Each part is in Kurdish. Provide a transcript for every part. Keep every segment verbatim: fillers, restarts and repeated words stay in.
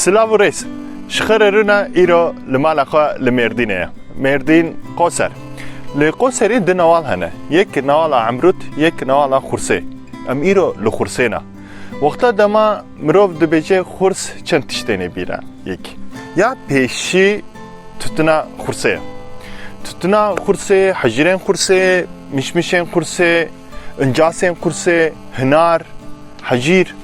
Silav û rêz. Ji xêr re rûne, îro li mala xwe li Mêrdînê ye. Mêrdîn, Qoser. Li Qoserê du newal hene. Yek newala Emrût, yek newala Xursê. Em îro li Xursê ne. Wexta dema mirov dibêje Xurs, çend tiştên ê bîre. Yek. Ya pêşî tûtina Xursê ye. Tûtina Xursê, hecîrên Xursê, mişmişên Xursê, incasên Xursê, hinar, hecîr.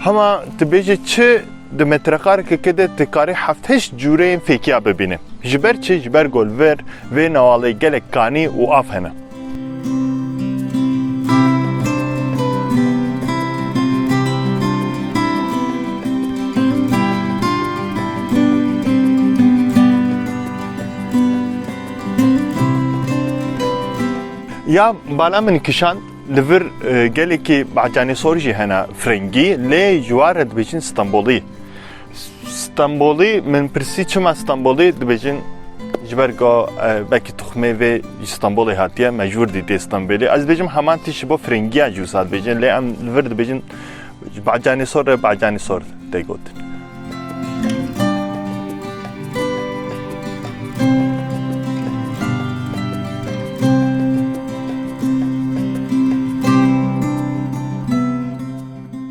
Hema tu bêjî çi di metrekarekekê de tu karî heft heşt cûreyên fêkiya bibînî. Ji ber çi? Ji ber ku li vir vê newalê gelek kanî û av hene. Ya bala min kişand, li vir, e, gelekî bacanê sor jî hene firengî, lê ji wan re dibêjin Stenbolî. Stenbolî, min pirsî çima Stenbolî, dibêjin ji ber ku, e, belkî tuxmê vê ji Stenbolê hatiye, mecbûr dîtiye Stenbolî. Ez dibêjim heman tişt ji bo firengiya jî wisa dibêjin, lê em li vir dibêjin ji bacanê sor re bacanê sor tê gotin.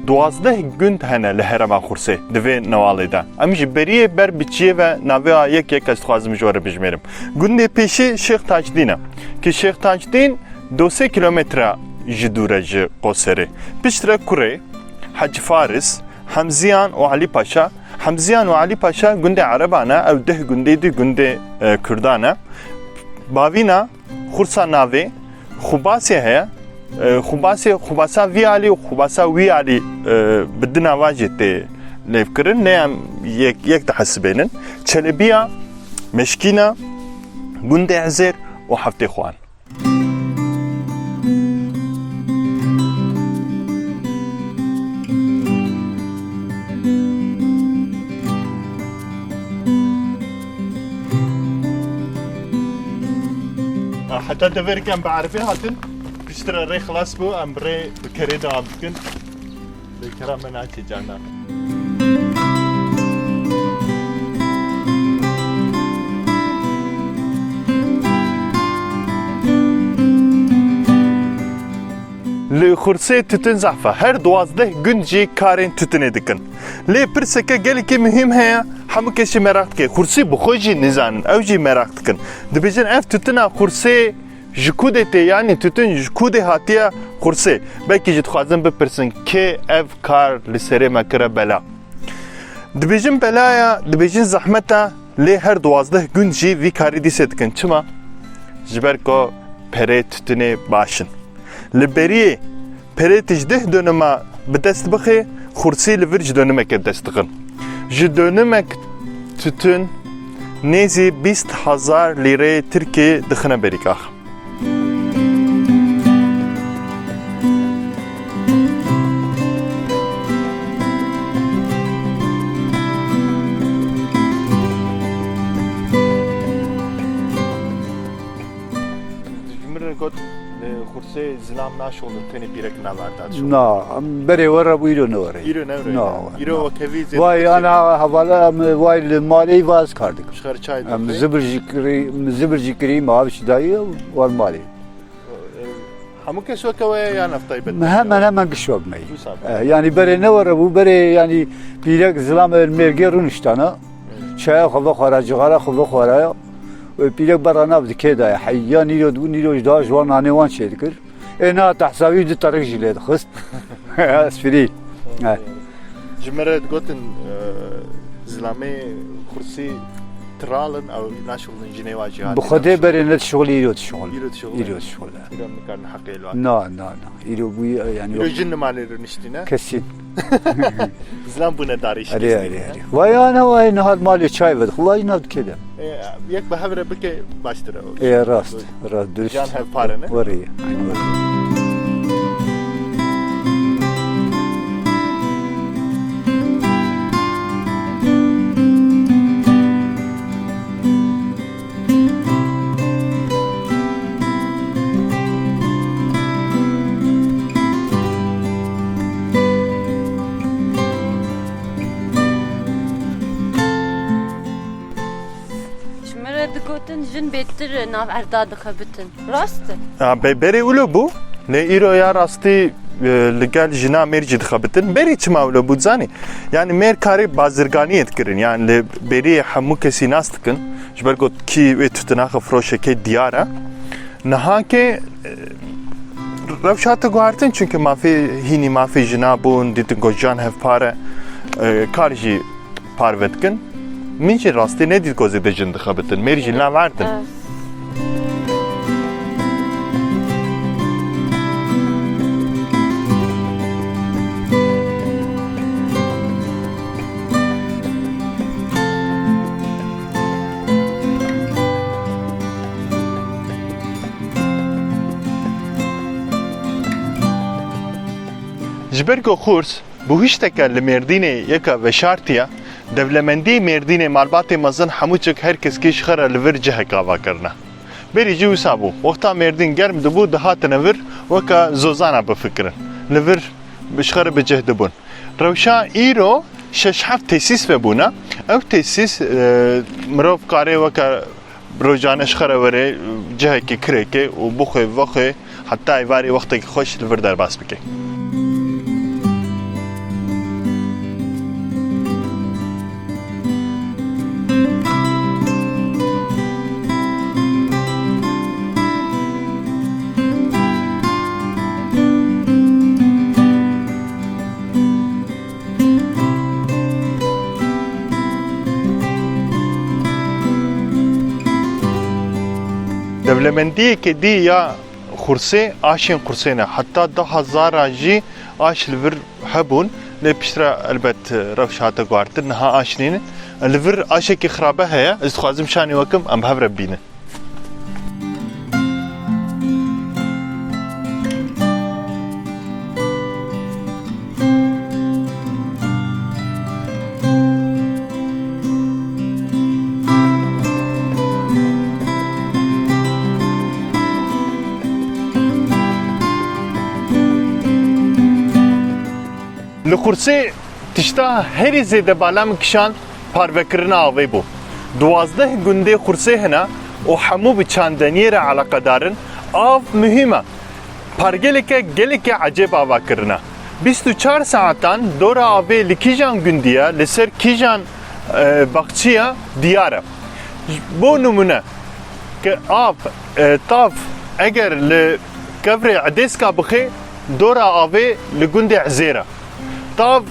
Duwazdeh gund hene li herêma Xursê di vê newalê de. Em ji beriyê ber bi çiyê ve navê wa yek yek ez dixwazim ji we re bijimêrim. Gundê pêşî Şêx Tacdîn e. Ki Şêx Tacdîn du sê kilometre ji dûr e ji Qoserê. Piştre kurê, Hecî Faris, Hemziyan û Elî Paşa. Hemziyan û Elî Paşa gundê Ereban e, ew deh gundê di gundê, e, Kurdan e. Bavîna, Xursa navê, Xubasê heye. E, Xubasê, Xubasa vî alî û Xubasa wî alî, e, bi du nava jî tê lêvkirin. Lê em yek, yek dihesibênin. Çelebiya, Meşkîna, Gundê Ezêr û Heftê Xwan. Heta deverek em bi erebê hatin, piştre rê xilas bû, em bi rê bi kerê dewam dikin. Lê kera me naçê carna. Li Xursê tûtin zehf e. Her duwazdeh gund jî karên tûtinê dikin. Lê pirseke gelekî muhîm heye, hemû kes jî meraq dike. Xursî bi xwe jî nizanin, ew jî meraq dikin. Dibêjin, ev tûtina Xursê ji ku de tê, yanî tûtin ji ku de hatiye Xursê? Belkî jî dixwazin bipirsin, kê ev kar li serê me kire bela? Dibêjin bela ye, dibêjin zehmet e, lê her duwazdeh gund jî vî karî dîsê dikin. Çima? Ji ber ku perê tûtinê baş in. Li beriyê perê tu ji deh dönüma bi dest bixê, Xursî li vir ji dönümeke dest dixin. Ji dönümek tûtin nêzî bîst hezar lîreyê Tirkî dixine berî kax. Ji min re got, li Xursê zilam naşixulin, tenê pîrek nava de dişixulin. Na, em berê we re bû, îro ne were. Îro ne were. Na, we, Îro na. Wekevî zêde Vay, ana hevala, em vay li malê va ez kar dikim. Ji xer çay Em dixwin. Zibir jî kirî, zibir jî kirî, me av jî dayî, war malê. Hemû kes weke we ya, ya neftaybet? Hemen hemen giş wek me yî. Wisa be. E, yanî berê ne were bû, berê yanî pîrek zilam el mêrgê rûniştana. Çaya xwe vexwara, cixara xwe vexwara ya. Û pîrek berra nav dikê daye. Heyya nîro dibû, nîro ji daha ji wan nanê wan çê dikir. Ê na tehsawî du terik jî lê dixist. Esprî. He. Ji me re digotin, e, zilamê Xursî tiral in, ew naşixulin jinê wa jî hatî. Bi Xwedê berê ne dişixulî, îro dişixulî. Îro dişixulî. Îro dişixulî. Îro nikarin heqê li wan. Na, na, na. Îro bûyî, e, yanî Îro wek jin li malê rûniştîne. Kesin. Zilam bûne darî Erê, şikestî erê, ne? Erê. Vay ana, vay niha malê çay vedixwe, vay nav dikê de. E, yek bi hev re bike baştir e. E, rast, rast, dürüst. Can hev pare ne? Werê, aynı werê. Jin bêtir nav erda dixebitin. Rast e. Ya, be-, berê wilo bû. Lê îro ya rastî, e, li gel jina mêr jî dixebitin. Berî çima wilo bû, zanî? Yani mêr karê bazirganiyê dikirin. Yani li berî hemû kesî nas dikin. Ji ber ku kî wê tutinaxe firoşekê diyar e. Niha ke, e, rewş hate guhertin, çunke mafê hînî mafê jina bûn, dîtin ku jiyan hevpar e, e, kar jî parve dikin. Min jî rastî nedît ku zêde jin dixebitin. Mêr jî naverdin. Evet. Ji ber ku Xurs bi hişteke li Mêrdînê yeka veşartiye, dewlemendiyê Mêrdînê malbatê mezin hemû çik her keskî ji xwe re li vir cihek ava kirine. Berî jî wisa bû. Wexta Mêrdîn germ dibû, dihatine vir weke zozana bifikirin. Li vir ji xwe re bi cih dibûn. Rewşa îro şeş heft tesîs vebûne. Ew tesîs, e, mirov karê weke rojane ji xwe re were cihekê kirêkê û bixwe vexwe heta êvarê wextekî xweş li vir derbas bike. Dewlemendiyeke dî ya Xursê, aşên Xursê ne. Heta du hezara jî aş li vir hebûn. Lê piştre elbet rewş hate guhertin, niha aş nînin. Li vir aşekî xirabe heye. Ez dixwazim şanî we kim, em bi hev re bibînin. Li Xursê tişta herî zêde bala min kişand parvekirina avê bû. Duwazdeh gundê Xursê hene û hemû bi çandeniyê re eleqedar in. Av muhîm e. Pargeleke gelekî ecêb ava kirine. Bîst û çar saetan dora avê li kîjan gundî ye, li ser kîjan, e, baxçî ye, diyar e. Bo nimûne, ke av, e, tav eger li kevirê Edêska bixe, dora avê li gundê Ezêr e. Tav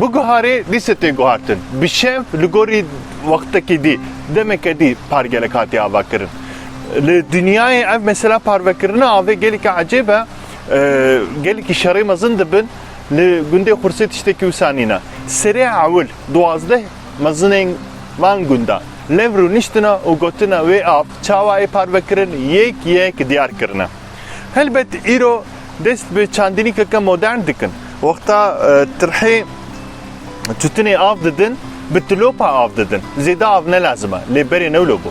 biguharê dîse tê guhartin. Bi şev li gorî wextekî dî, demeke dî pargelek hatiye avakirin. Li dinyayê ev mesela parvekirina avê gelekî ecêb e, e, gelekî şerê mezin dibin, li gundê Xursê tiştekî wisa nîne. Serê ewil duwazdeh mezinên van gunda lev rûniştine û gotine wê av çawa yê parvekirin yek yek diyar kirine. Helbet îro dest bi çandinîkeke modern dikin. Wexta, e, tirhê tutinê av didin, bi tilopa av didin. Zêde av ne lazim e, lê berê ne wilo bû.